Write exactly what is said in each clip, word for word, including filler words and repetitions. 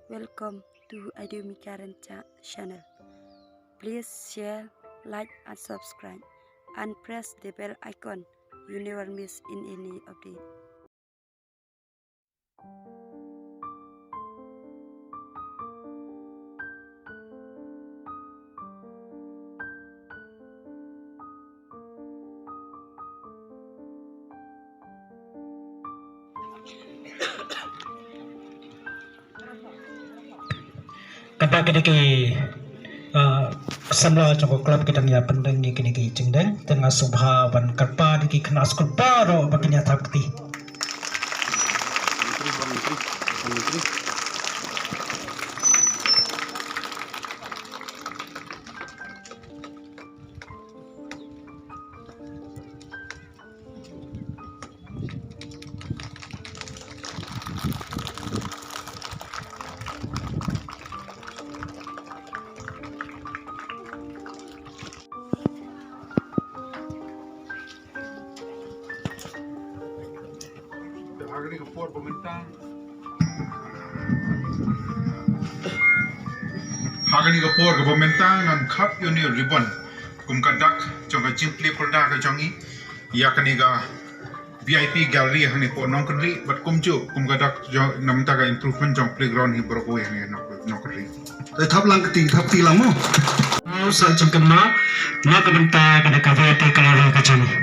Welcome to Adio Mikaran Cha channel. Please share, like and subscribe and press the bell icon. You never miss in any update. Kata kine ki, ah, samla jong ka club ki dang ïa pyndeng ïa kine ki jingdeng, te nga sngewbha ban kyrpad ïa ki khynnah skul baroh ba kin ïa thap kti. Ha kane ka por ba mynta, ha kane ka por kaba mynta ngan khap ïa une u ribbon kum ka dak jong ka jingplie pyrda ka jong ngi ïa kane ka V I P gallery hangne hapoh Nongkynrih, bad kumjuh kum ka dak jong, na bynta ka improvement jong playground hi baroh kawei hangne Nong-, Nongkynrih. Te thap lang kti, thap kti lang mo. Sa jingkynmaw na ka bynta kane ka V I P gallery ka jong ngi.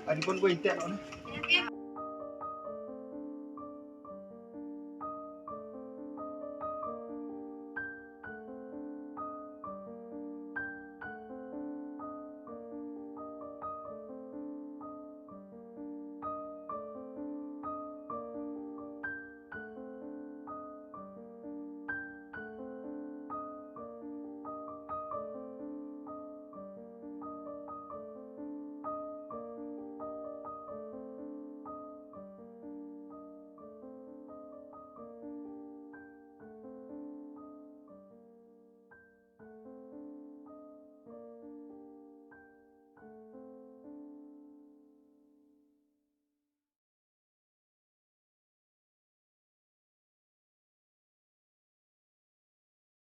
Adi pun gue intek.